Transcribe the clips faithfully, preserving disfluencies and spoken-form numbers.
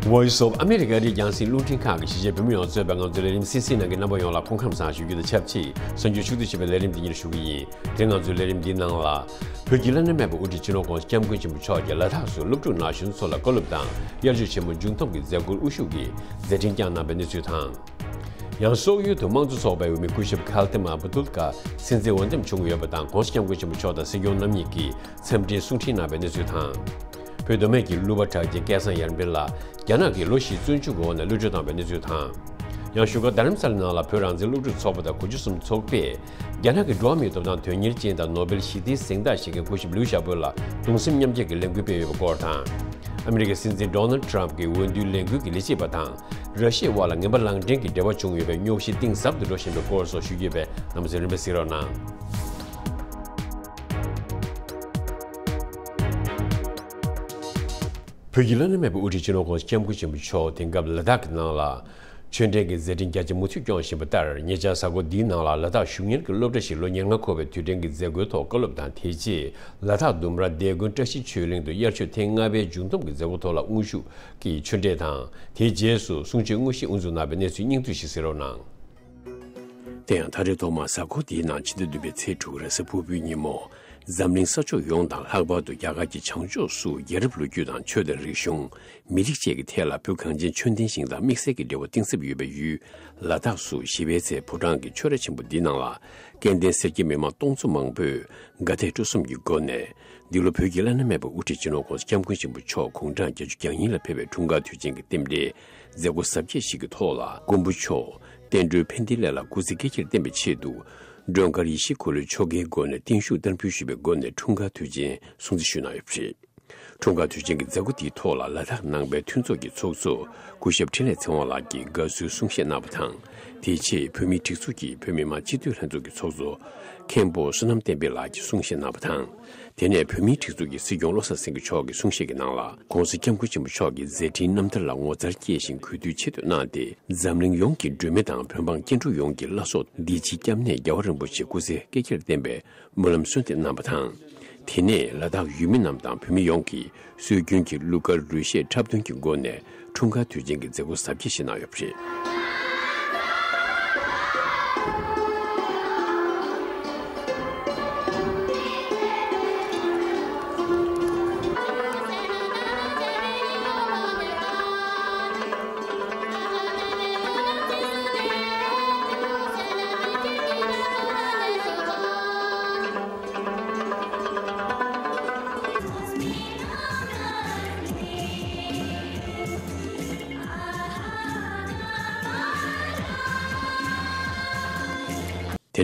Voice of America ཨ་རིའི་རྒྱང་སྲིང་རླུང་འཕྲིན་ཁང་གི་གཞིས་བྱེས་བོད་མི་ཡོངས་གཙོས་པའི་ང་ཚོའི་ལས་རིམ་གསན་གཟིགས་གནང་མཁན་རྣམ་པ་ཡོངས་ལ་སྐུ་ཁམས་བཟང་ཞུ་རྒྱུ་དང་ཆབས་ཅིག་གསར་འགྱུར་ཕྱོགས་བསྡུས་བྱས་པའི་ལས་རིམ་འདི་ཉིད་ཞུ་གི་ཡིན། དེ་ང་ཚོའི་ལས་རིམ་འདིའི་ནང་ལ། བོད་ཀྱི་བླ་ན་མེད་པའི་དབུ་ཁྲིད་སྤྱི་ནོར་༸གོང་ས་༸སྐྱབས་མགོན་ཆེན་པོ་མཆོག་གིས་ལ་དྭགས་སུ་སློབ་ཕྲུག་ན་གཞོན་ཚོ་ལ་བཀའ་སློབ་དང་དབྱར་ཆོས་ཆེན་མོ་མཇུག་བསྡོམས་ཀྱི་མཛད་སྒོར་དབུ་བཞུགས་ཀྱིས་མཛད་འཕྲིན་བསྐྱངས་གནང་བའི་གནས་ཚུལ་དང་། ཡང་སོག་ཡུལ་དུ་དམངས་གཙོ་ཚོགས་པའི་འོས་མི་སྐུ་ཞབས་ཁལ་ཏེ་མ་བུ་ཏུལ་ཀ་སྲིད་འཛིན་འོས་འདེམས་བྱུང་ཡོད་པ་དང་༸གོང་ས་༸སྐྱབས་མགོན་ཆེན་པོ་མཆོག་དང་སྲིད་སྐྱོང་རྣམ་གཉིས་ཀྱིས་འཚམས་འདྲིའི་གསུང་འཕྲིན་གནང་བའི་གནས་ཚུལ་དང་། བོད་མདོ་སྨད་ཀྱི་གླུ་པ་གྲགས་ཅན་སྐལ་བཟང་ཡར་འཕེལ་ལགས་རྒྱ་ནག་གིས་ལོ་བཞི་བཙོན་འཇུག་གི་འོག་ནས་གློད་གྲོལ་བཏང་བའི་གནས་ཚུལ་དང་། ཡང་བཞུགས་སྒར་རྡ་རམ་ས་ལའི་ནང་ལ་བོད་རང་བཙན་སློབ་ཕྲུག་ཚོགས་པ་དང་གོ་འཇོ་གསུམ་ཚོགས་པས་རྒྱ་ནག་གི་འགྲོ་བ་མིའི་ཐོབ་ཐང་དོན་གཉེར་ཅན་དང་ནོ་སྦེལ་ཞི་བདེའི་གཟེངས་རྟགས་བཞེས་མཁན་སྐུ་ཞབས་ལིའུ་ཞའོ་པོ་ལ་གདུང་སེམས་མཉམ་སྐྱེད་ཀྱི་ལས་འགུལ་སྤེལ་ཡོད་པའི་སྐོར་དང་། ཨ་མི་རི་ཀའི་སྲིད་འཛིན་ཌོ་ནལ་ཌི་ཊརམ་ཕི་གྱི་འོས་བསྡུའི་ལས་འགུལ་གྱི་ལས་བྱེད་པ་དང་ར་ཤི་ཡའི་དབར་ལ་ངན་པ་ལངས་འདྲེན་གྱི་འབྲེལ་བ་བྱུང་ཡོད་པའི་རྙོག་གཞི་གཏིང་ཟབ་ཏུ་འགྲོ་བཞིན་པའི་སྐོར་སོགས་ཞུ་རྒྱུ་ཡོད་པས་རྣམ་པ་ཚོས་རིམ་པས་གཟིགས་རོགས་གནང་། བོད་ཀྱི་བླ་ན་མེད་པའི་དབུ་ཁྲིད་སྤྱི་ནོར་༸གོང་ས་༸སྐྱབས་མགོན་ཆེན་པོ་མཆོག་དེང་སྐབས་ལ་དྭགས་ཀྱི་ནང་ལ་ཆོས་འབྲེལ་གྱི་མཛད་འཕྲིན་རྒྱ་ཆེ་མུ་མཐུད་སྐྱོང་བཞིན་པ་ལྟར། ཉེ་ཆར་གཟའ་འཁོར་འདིའི་ནང་ལ་ལ་དྭགས་གཞུང་གཉེར་གྱི་སློབ་གྲྭ་ཞིག་ལོ་ཉེར་ལྔ་འཁོར་བའི་དུས་དྲན་གྱི་མཛད་སྒོའི་ཐོག་བཀའ་སློབ་དང་། དེ་རྗེས་ལ་དྭགས་ལྡུམ་ར་སྡེ་དགོན་བཀྲ་ཤིས་ཆོས་གླིང་དུ་དབྱར་ཆོས་ཐེངས་ལྔ་པའི་མཇུག་བསྡོམས་ཀྱི་མཛད་སྒོ་ཐོག་ལ་དབུ་བཞུགས་ཀྱིས་ཆོས་འབྲེལ་དང་། དེའི་རྗེས་སུ་གསུང་ཆོས་དངོས་གཞི་དབུ་འཛུགས་གནང་བའི་གནས་ཚུལ་སྙིང་བསྡུས་ཤིག་གཟིགས་རོགས་གནང་། དེ་ཡང་ད་རེས་ཐོག་མར་གཟའ་འཁོར་འདིའི་ནང་ཕྱི་ཟླ་བདུན་པའི་ཚེས་དྲུག་རེས་གཟའ་ཕུར་བུའི་ཉིན་མོ། འཛམ་གླིང་ས་ཕྱོགས་ཡོངས་དང་ལྷག་པར་དུ་རྒྱ་གར་གྱི་བྱང་ཕྱོགས་སུ་རྒྱལ་རབས་ལོ་རྒྱུས་དང་ཆོས་དང་རིག་གཞུང་། མི་རིགས་བཅས་ཀྱི་ཐད་ལ་བོད་གངས་ཅན་ཆོས་ལྡན་ཞིང་དང་དམིགས་བསལ་གྱི་འབྲེལ་བ་གཏིང་ཟབ་ཡོད་པའི་ཡུལ་ལ་དྭགས་སུ་བཞི་པའི་ཚེས་ཕོ་བྲང་གི་ཆོས་ར་ཆེན་པོ་འདིའི་ནང་ལ་སྐལ་ལྡན་སེར་སྐྱ་མི་མང་སྟོང་ཚོ་མང་པོས་དགའ་དད་སྤྲོ་གསུམ་གྱི་སྒོ་ནས། འདི་ལོ་བོད་ཀྱི་བླ་ན་མེད་པའི་དབུ་ཁྲིད་སྤྱི་ནོར་༸གོང་ས་༸སྐྱབས་མགོན་ཆེན་པོ་མཆོག་དགུང་གྲངས་བརྒྱད་ཅུ་གྱ་གཉིས་ལ་ཕེབས་པའི་འཁྲུངས་སྐར་དུས་ཆེན་གྱི་རྟེན་འབྲེལ་མཛད་སྒོ་གཟབ་རྒྱས་ཤིག་གི་ཐོག་ལ། མགོན་པོ་མཆོག་བསྟན་འགྲོའི་ཕན་བདེའི་སླད་ལ་སྐུ་ཚེ་བསྐལ་བརྒྱར་བརྟན་པའི་ཆེད་དུ། མགྲོན་ཁང་ཡེ་ཤེས་འཁོར་ལོའི་ཆོ་གའི་སྒོ་ནས་བརྟན་བཞུགས་བསྟར་འབུལ་ཞུས་པའི་སྒོ་ནས་འཁྲུངས་སྐར་དུས་ཆེན་སྲུང་བརྩི་ཞུས་གནང་ཡོད་པ་རེད། འཁྲུངས་སྐར་དུས་ཆེན་གྱི་མཛད་སྒོ་དེའི་ཐོག་ལ་ལ་དྭགས་ནང་པའི་མཐུན་ཚོགས་ཀྱི་ཚོགས་གཙོ་སྐུ་ཞབས་འཕྲིན་ལས་ཚེ་དབང་ལགས་ཀྱིས་དགའ་བསུའི་གསུང་བཤད་གནང་བ་དང་། དེའི་རྗེས་བོད་མིའི་སྒྲིག་འཛུགས་ཀྱི་བོད་མི་མང་སྤྱི་འཐུས་ལྷན་ཚོགས་ཀྱི་ཚོགས་གཙོ་མཁན་པོ་བསོད་ནམས་བསྟན་འཕེལ་ལགས་ཀྱིས་གསུང་བཤད་གནང་བ་དང་། དེ་ནས་བོད་མིའི་སྒྲིག་འཛུགས་ཀྱི་སྲིད་སྐྱོང་བློ་བཟང་སེང་གེ་མཆོག་གིས་གསུང་བཤད་ཀྱི་ནང་ལ། ༸གོང་ས་༸སྐྱབས་མགོན་ཆེན་པོ་མཆོག་གི་མཛད་འཕྲིན་རྣམ་ཐར་ལ་ངོ་མཚར་སྐྱེས་ཤིང་གུས་འདུད་ཆེ་བསྟོད་གནང་སྟེ། འཛམ་གླིང་ཡོངས་ཀྱི་མགྲོན་མི་དང་བོད་འབངས་སྐྱེ་འགྲོ་ཡོངས་ཀྱི་བླ་སྲོག་འདི་ཕྱི་སྐྱབས་གནས་རྒྱལ་བ་རིན་པོ་ཆེ་སྐུ་ཚེ་བསྐལ་བརྒྱར་བརྟན་པའི་སྨོན་ལམ་གསོལ་འདེབས་གནང་བ་དང་། དེ་ནས་ལ་དྭགས་ཡུལ་མི་རྣམས་དང་བོད་མི་ཡོངས་ཀྱིས་སྲོལ་རྒྱུན་གྱི་གླུ་གར་རོལ་གཞས་འཁྲབ་སྟོན་གྱི་སྒོ་ནས་འཁྲུངས་སྐར་དུས་ཆེན་གྱི་མཛད་སྒོ་གཟབ་རྒྱས་ཤིག་གནང་ཡོད་པ་རེད།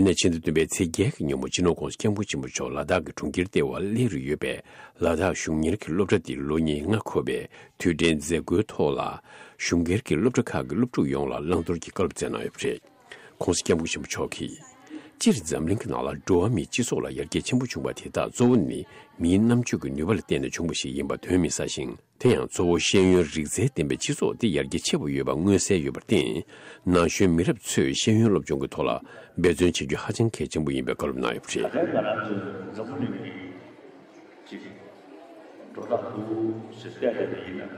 དེ་ནས་ཕྱི་ཟླ་བདུན་པའི་ཚེས་བརྒྱད་ཀྱི་ཉིན་མོ་སྤྱི་ནོར་༸གོང་ས་༸སྐྱབས་མགོན་ཆེན་པོ་མཆོག་ལ་དྭགས་ཀྱི་གྲོང་ཁྱེར་ལྟེ་བ་གླེ་རུ་ཡོད་པའི་ལ་དྭགས་གཞུང་གཉེར་གྱི་སློབ་གྲྭ་འདིར་ལོ་ཉེར་ལྔ་འཁོར་བའི་དུས་དྲན་མཛད་སྒོའི་ཐོག་ལ། གཞུང་སྒེར་གྱི་སློབ་གྲྭ་ཁག་གི་སློབ་ཕྲུག་ཡོངས་ལ་བླང་དོར་གྱི་བཀའ་སློབ་སྩལ་གནང་ཡོད་པ་རེད། ༸གོང་ས་༸སྐྱབས་མགོན་ཆེན་པོ་མཆོག་གིས། སྤྱིར་འཛམ་གླིང་གི་ནང་ལ་འགྲོ་བ་མིའི་སྤྱི་ཚོགས་ལ་ཡར་རྒྱས་ཆེན་པོ་བྱུང་བ་དེ་དག་གཙོ་བོ་ནི་མིའི་རྣམ་དཔྱོད་ཀྱི་ནུས་པ་ལ་བརྟེན་ནས་བྱུང་བ་ཞིག་ཡིན་པ་དོན་མི་ཟ་ཞིང་། དེ་ཡང་གཙོ་བོ་ཤེས་ཡོན་རིག་རྩལ་ལྡན་པའི་སྤྱི་ཚོགས་འདི་ཡར་རྒྱས་ཆེ་བ་ཡོད་པ་མངོན་གསལ་ཡོད་པར་བརྟེན། ན་གཞོན་མི་རབས་ཚོས་ཤེས་ཡོན་སློབ་སྦྱོང་གི་ཐོག་ལ་འབད་བརྩོན་བྱེད་རྒྱུ་ཧ་ཅང་གལ་ཆེན་པོ་ཡིན་པའི་བཀའ་སློབ་གནང་ཡོད་པ་རེད། ད་ལྟའི་ང་རང་ཚོའི་འཛམ་བུ་གླིང་གི་ཅིག་འགྲོ་སྟངས་འདུག་ཟེར་བལྟས་བསྡད་པ་ཡིན་ན།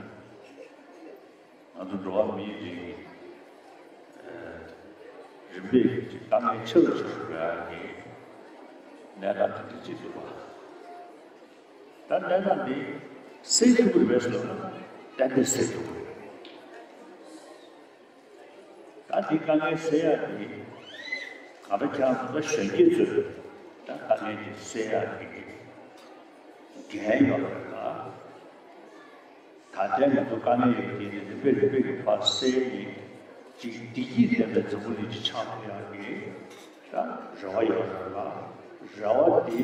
ང་ཚོ་འགྲོ་བ་མིའི་རིགས། ཨ། རིམ་པས་ཀྱི་དཀའ་ངལ་ཆེ་རུ་ཆེ་རུ་འགྲོ་ཡག་གི་གནས་སྟངས་ག་འདྲ་ཅིག་འདུག་པ། ད་གནས་སྟངས་འདི་སེལ་ཐུབ་ཀྱི་རེད་པས་ཟེར་ན་ཏན་ཏན་སེལ་ཐུབ་ཀྱི་རེད། ད་འདི་དཀའ་ངལ་སེལ་ཡག་གི་ག་རེ་ཁྱེད་རང་ཚོ་ད་གཞོན་སྐྱེས་ཚོས་ད་དཀའ་ངལ་འདི་སེལ་ཡག་གི་འགན་ཡོད་རེད་ལ། ད་ལྟའི་ང་ཚོ་དཀའ་ངལ་ཡོད་དེ་ནི་རིམ་པས་རིམ་པས་ཀྱི་ཕར་སེལ་ནས་ཅིག་བདེ་སྐྱིད་ལྡན་པའི་འཛམ་བུ་གླིང་ཅིག་ཆགས་ཐུབ་ཡག་གི་ད་རེ་བ་ཡོད་རེད་ལ། རེ་བ་དེ་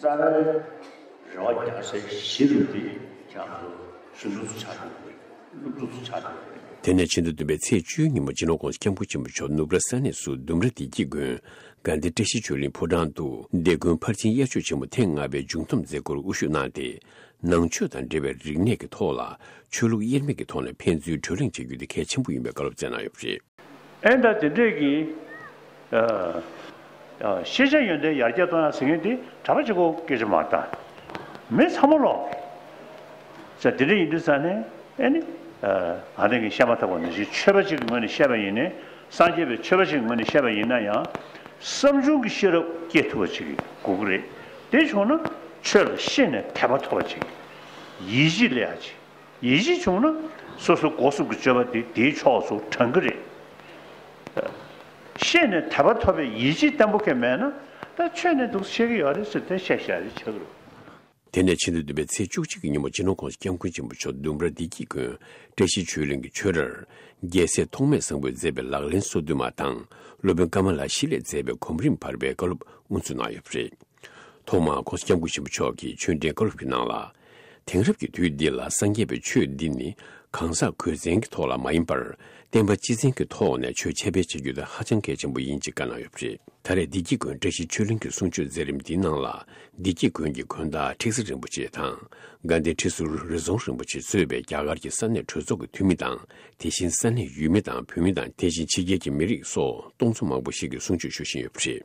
རྩ་བའི་རེ་བ་རྒྱག་སའི་གཞི་རུ་དེ་ཁྱེད་རང་ཚོ་གཞོན་ནུ་ཚོ་ཆགས་ཐུབ་དགོས། སློབ་ཕྲུག་ཚོ་ཆགས་ཐུབ་དགོས། དེ་ནས་ཕྱི་ཟླ་བདུན་པའི་ཚེས་བཅུའི་ཉིན་མོ་སྤྱི་ནོར་༸གོང་ས་༸སྐྱབས་མགོན་ཆེན་པོ་མཆོག་ནུབ་ར་ས་གནས་སུ་ལྡུམ་ར་བདེ་སྐྱིད་དགོན་དགའ་ལྡན་བཀྲ་ཤིས་ཆོས་གླིང་ཕོ་བྲང་དུ་སྡེ་དགོན་ཕར་ཕྱིན་དབྱར་ཆོས་ཆེན་མོ་ཐེངས་ལྔ་པའི་མཇུག་བསྡོམས་མཛད་སྒོར་དབུ་བཞུགས་གནང་སྟེ། ནང་ཆོས་དང་འབྲེལ་བའི་རིག་གནས་ཀྱི་ཐོག་ལ་ཆོས་ལུགས་དབྱེར་མེད་ཀྱི་ཐོག་ནས་ཕན་ཚུན་བགྲོ་གླེང་བྱེད་རྒྱུ་དེ་གལ་ཆེན་པོ་ཡིན་པའི་བཀའ་སློབ་སྩལ་གནང་ཡོད་པ་རེད། ཨེ་ད་དེ་འདྲས་ཀྱི་ཨ་ཨ་ཤེས་བྱ་ཡོན་ཏན་ཡར་རྒྱས་གཏོང་ཡག་ཟེར་མཁན་དེ་གྲྭ་པ་གཅིག་པོ་སྐད་ཆ་མ་རེད་ད། མི་ཚང་མ་ལོག་ས་དེ་འདྲས་ཡིན་དུས་ཙང་ནས་ཨེ་ནི་ ཨ་ནི་གི་བཤད་མ་ཐག་པ་ནང་བཞིན་ཆོས་པ་ཅིག་གི་ངོས་ནས་བཤད་པ་ཡིན་ནའི། སངས་རྒྱས་པའི་ཆོས་པ་ཅིག་གི་ངོས་ནས་བཤད་པ་ཡིན་ན་ཡང་། བསམ་བྱུང་གི་ཤེས་རབ་སྐྱེ་ཐུབ་པ་ཅིག་དགོས་ཀྱི་རེད། དེ་བྱུང་ན་ཆོས་ལ་ཤེས་ནས་དད་པ་ཐོབ་པ་ཅིག་ཡིད་ཆེས་སླེབས་ཡ་ཅིག་ཡིད་ཆེས་བྱུང་ན་སོ་སོ་སྒོ་གསུམ་གྱི་སྤྱོད་པ་དེ་དེའི་ཕྱོགས་སུ་དྲང་གི་རེད། ཤེས་ནས་དད་པ་ཐོབ་པའི་ཡིད་ཆེས་བརྟན་པོ་གང་མེད་ན། ད་ཆོས་ནས་འདུག་ཤེས་ཀྱི་ཡོད་རེད་ཟེར་དེ་བཤད་བཤད་རེད་བྱེད་ཀྱི་རེད། དེ་ནས་ཕྱི་ཟླ་བདུན་པའི་ཚེས་བཅུ་གཅིག་གི་ཉིན་མོ་སྤྱི་ནོར་༸གོང་ས་༸སྐྱབས་མགོན་ཆེན་པོ་མཆོག་ལྡུམ་ར་བདེ་སྐྱིད་དགོན་བཀྲ་ཤིས་ཆོས་གླིང་གི་ཆོས་རར། རྒྱལ་སྲས་ཐོགས་མེད་བཟང་པོས་མཛད་པའི་ལག་ལེན་སོ་བདུན་མ་དང་། སློབ་དཔོན་ཀ་མ་ལ་ཤཱི་ལས་མཛད་པའི་གོམ་རིམ་བར་པའི་བཀའ་སློབ་དབུ་འཛུགས་གནང་ཡོད་པ་རེད། ཐོག་མར་༸གོང་ས་༸སྐྱབས་མགོན་ཆེན་པོ་མཆོག་གིས་ཆོས་འབྲེལ་བཀའ་སློབ་ཀྱི་ནང་ལ། དེང་རབས་ཀྱི་དུས་འདི་ལ་སངས་རྒྱས་པའི་ཆོས་འདི་ནི་གང་ཟག་གོས་བཙན་གྱི་ཐོག་ལ་མ་ཡིན་པར། བསྟན་པ་སྤྱི་བཙན་གྱི་ཐོག་ནས་ཆོས་འཆད་སྤེལ་བྱ་རྒྱུ་དེ་ཧ་ཅང་གལ་ཆེན་པོ་ཡིན་ཅེས་བཀའ་གནང་ཡོད་པ་རེད། ད་རེས་བདེ་སྐྱིད་དགོན་བཀྲ་ཤིས་ཆོས་གླིང་གི་གསུང་ཆོས་མཛད་རིམ་འདིའི་ནང་ལ། བདེ་སྐྱིད་དགོན་གྱི་དགོན་བདག་ཁྲི་ཚེ་རིན་པོ་ཆེ་དང་། དགའ་ལྡན་ཁྲི་ཟུར་རི་རྫོང་རིན་པོ་ཆེ་གཙོས་པའི་རྒྱ་གར་གྱི་ས་གནས་གྲོས་ཚོགས་ཀྱི་འཐུས་མི་དང་། དེ་བཞིན་ས་གནས་ཡུལ་མི་དང་བོད་མི་དང་། དེ་བཞིན་ཕྱི་རྒྱལ་གྱི་མི་རིགས་སོགས་སྟོང་ཚོ་མང་པོ་ཞིག་གིས་གསུང་ཆོས་ཞུ་བཞིན་ཡོད་པ་རེད།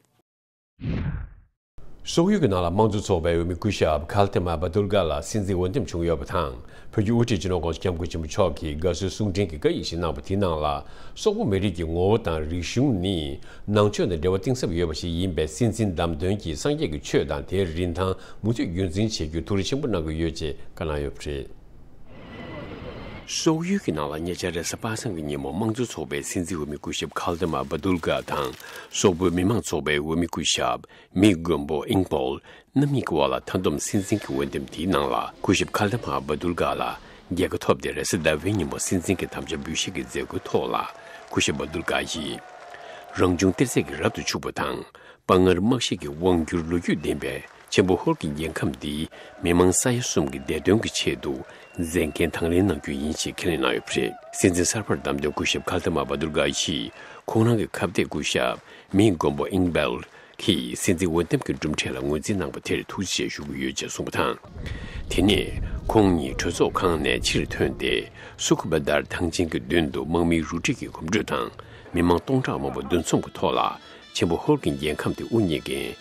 སོག་ཡུལ་གྱི་ནང་ལ་དམངས་གཙོ་ཚོགས་པའི་འོས་མི་སྐུ་ཞབས་ཁལ་ཏེ་མ་བ་དུལ་ག་ལ་སྲིད་འཛིན་འོས་འདེམས་བྱུང་ཡོད་པ་དང་། བོད་ཀྱི་དབུ་ཁྲིད་སྤྱི་ནོར་༸གོང་ས་༸སྐྱབས་མགོན་ཆེན་པོ་མཆོག་གིས་དགའ་བསུའི་གསུང་འཕྲིན་གྱི་བཀའ་ཡིག་ཞིག་གནང་བ་དེའི་ནང་ལ། སོག་པོ་མི་རིགས་ཀྱི་ངོ་བོ་དང་རིག་གཞུང་ནི། ནང་ཆོས་དང་འབྲེལ་བ་གཏིང་ཟབ་ཡོད་པ་ཞིག་ཡིན་པས། སྲིད་འཛིན་བདམས་ཐོན་གྱིས་སངས་རྒྱས་ཀྱི་ཆོས་དང་དེའི་རིན་ཐང་མུ་མཐུད་རྒྱུན་འཛིན་བྱེད་རྒྱུར་ཐུགས་རེ་ཆེན་པོ་གནང་གི་ཡོད་ཅེས་བཀའ་གནང་ཡོད་པ་རེད། སོག་ཡུལ་གྱི་ནང་ལ་ཉེ་ཆར་རེས་གཟའ་པ་སངས་ཀྱི་ཉིན་མོ། དམངས་གཙོ་ཚོགས་པའི་སྲིད་འཛིན་འོས་མི་སྐུ་ཞབས་ཁལ་ཏེ་མ་བ་དུལ་ག་དང་། སོག་པོའི་མི་མང་ཚོགས་པའི་འོས་མི་སྐུ་ཞབས་མི་མགོན་པོ་ཨིང་པོལ་རྣམ་གཉིས་ཀྱི་དབར་ལ་མཐའ་བསྡོམས་སྲིད་འཛིན་གྱི་འོས་འདེམས་དེའི་ནང་ལ། སྐུ་ཞབས་ཁལ་ཏེ་མ་བ་དུལ་ག་ལ་རྒྱལ་ཁ་ཐོབ་སྟེ། རེས་གཟའ་ཟླ་བའི་ཉིན་མོ་སྲིད་འཛིན་གྱི་དམ་བཅའ་འབུལ་བཞེས་ཀྱི་མཛད་སྒོའི་ཐོག་ལ། སྐུ་ཞབས་བ་དུལ་ག་ཡིས། རང་བྱུང་གཏེར་རྫས་ཀྱིས་རབ་ཏུ་ཕྱུག་པ་དང་། དཔའ་ངར་དམག་ཤེད་ཀྱི་དབང་སྒྱུར་ལོ་རྒྱུས་ལྡན་པའི་ཆེན་པོ་ཧོར་གྱི་རྒྱལ་ཁམས་འདིའི་མི་མང་ས་ཡ་གསུམ་གྱི་བདེ་དོན་གྱི་ཆེད་དུ་མཛད་འགན་དང་ལེན་གནང་རྒྱུ་ཡིན་ཞེས་ཁས་ལེན་གནང་ཡོད་པ་རེད། སྲིད་འཛིན་གསར་པར་བདམས་ཐོན་སྐུ་ཞབས་ཁལ་ཏེ་མ་བ་དུལ་ག་ཡིས་ཁོང་རང་གི་ཁ་གཏད་སྐུ་ཞབས་མི་མགོན་པོ་ཨིང་བེལ་གྱིས་སྲིད་འཛིན་འོས་འདེམས་ཀྱི་གྲུབ་འབྲས་ལ་ངོས་འཛིན་གནང་བ་དེར་ཐུགས་རྗེ་ཆེ་ཞུ་གི་ཡོད་ཅེས་གསུངས་པ་དང་། དེ་ནས་ཁོང་ཉིད་གྲོས་ཚོགས་ཁང་ནས་ཕྱིར་ཐོན་ཏེ། སུ་ཁུ་བ་དར་ཐང་ཆེན་གྱི་མདུན་དུ་དམག་མིའི་རུ་སྒྲིག་གི་གོམ་བགྲོད་དང་། མི་མང་སྟོང་ཕྲག་མང་པོ་འདུ་འཛོམས་ཀྱི་ཐོག་ལ། ཆེན་པོ་ཧོར་གྱི་རྒྱལ་ཁམས་དེ་དབུ་བརྙེས་མཁན་